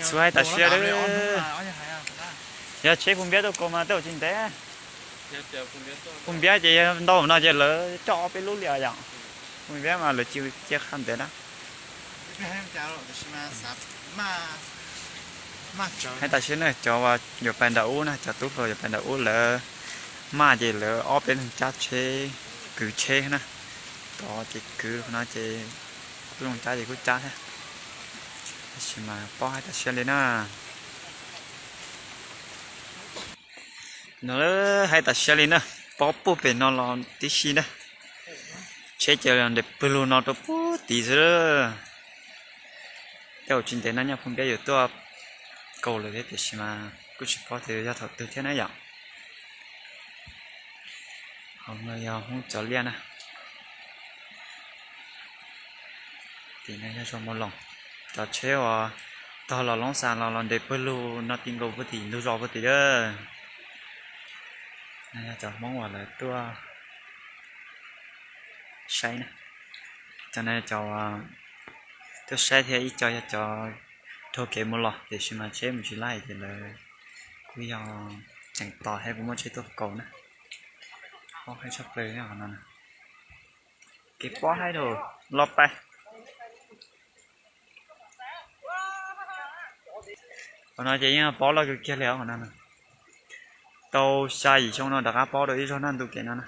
Xub hais tas siab li. Yog tsheb Phu Npiab tuaj kaus mas tej zaum tsis ntev. Phu Npiab ces yog ntau no ces lawv coj ob peb lub li os yom. Phu Npiab mas lawv cia qha ntev na. Hais tas siab ne, cov uas yuav pais nram ub na, cov tub hluas yuav pais nram ub lawv maj ces lawv ob peb leeg cab tsheb, kwv tsheb na. Tod ces kwv no ces kuj zoo cab ces kuj cab thiab. Tab sis mas pob hais tas siab li na. No hais tas siab li na, pob puag pem no los tib si na. Tsheb ces nres pwg lug no rau puag tid xwb. Tej zaum tsis ntev no nyaj Phu Npiab yuav tuaj kaus lawm thiab tiam sis mas kuj tsis paub tias yog thaum twg thiab na yom. Hauv no yog Hmoob Cov Liaj na. Tim no yog Zos Mus Loos. Cov tsheb uas tog los Loob Xas los los nres pawg lug no ti nkaus puag tim ntug zos puag tim lawm. No yog cov Hmoob uas lawv tuaj saib na. Cov no cov tuaj saib thiab ib co yog cov raug kev mus los tiam sis mas tsheb mus tsis laij ces lawv kuj yog tseem tos thiab kuj muaj tsheb tuaj kaus na. Pob haib tshaj plaws no. Kev pob haib rau los pais. Qhov no ces yeej pob loj kawg kiag li os. Qhov no tau xya yim xyoo no rov qab pob rau ib zaug naj ntu kev no na.